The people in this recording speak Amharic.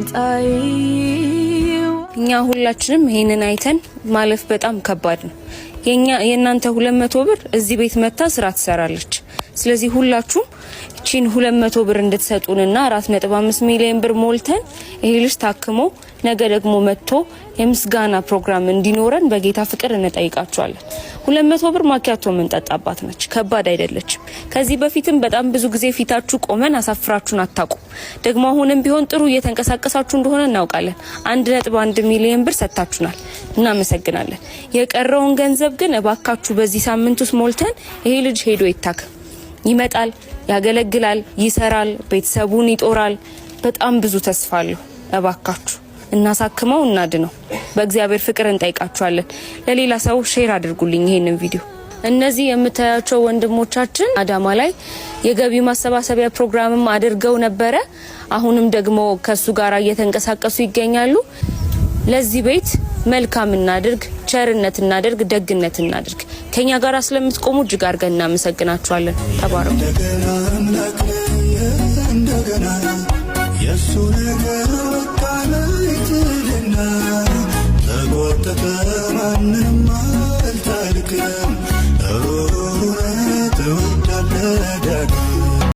ሻንጣዬ። እኛ ሁላችንም ይሄንን አይተን ማለፍ በጣም ከባድ ነው። የኛ የእናንተ 200 ብር እዚህ ቤት መታ ስራ ትሰራለች። ስለዚህ ሁላችሁም እቺን 200 ብር እንድትሰጡንና 4.5 ሚሊዮን ብር ሞልተን ይሄ ልጅ ታክሞ ነገ ደግሞ መጥቶ የምስጋና ፕሮግራም እንዲኖረን በጌታ ፍቅር እንጠይቃችኋለን። 200 ብር ማኪያቶ የምንጠጣባት ነች፣ ከባድ አይደለችም። ከዚህ በፊትም በጣም ብዙ ጊዜ ፊታችሁ ቆመን አሳፍራችሁን አታውቁም። ደግሞ አሁንም ቢሆን ጥሩ እየተንቀሳቀሳችሁ እንደሆነ እናውቃለን። 1.1 ሚሊዮን ብር ሰጥታችሁናል፣ እናመሰግናለን። የቀረውን ገንዘብ ግን እባካችሁ በዚህ ሳምንት ውስጥ ሞልተን ይሄ ልጅ ሄዶ ይታከም። ይመጣል፣ ያገለግላል፣ ይሰራል፣ ቤተሰቡን ይጦራል። በጣም ብዙ ተስፋ አለው። እባካችሁ እናሳክመው፣ እናድነው። በእግዚአብሔር ፍቅር እንጠይቃችኋለን። ለሌላ ሰው share አድርጉልኝ ይሄንን ቪዲዮ። እነዚህ የምታያቸው ወንድሞቻችን አዳማ ላይ የገቢ ማሰባሰቢያ ፕሮግራምም አድርገው ነበረ። አሁንም ደግሞ ከሱ ጋር እየተንቀሳቀሱ ይገኛሉ። ለዚህ ቤት መልካም እናድርግ፣ ቸርነት እናድርግ፣ ደግነት እናድርግ። ከኛ ጋር ስለምትቆሙ እጅግ አድርገን እናመሰግናችኋለን። ተባረኩ። እንደገና አምላክ እንደገና የእሱ ነገር በቃ ይትልና ተጎተተ ማንንም።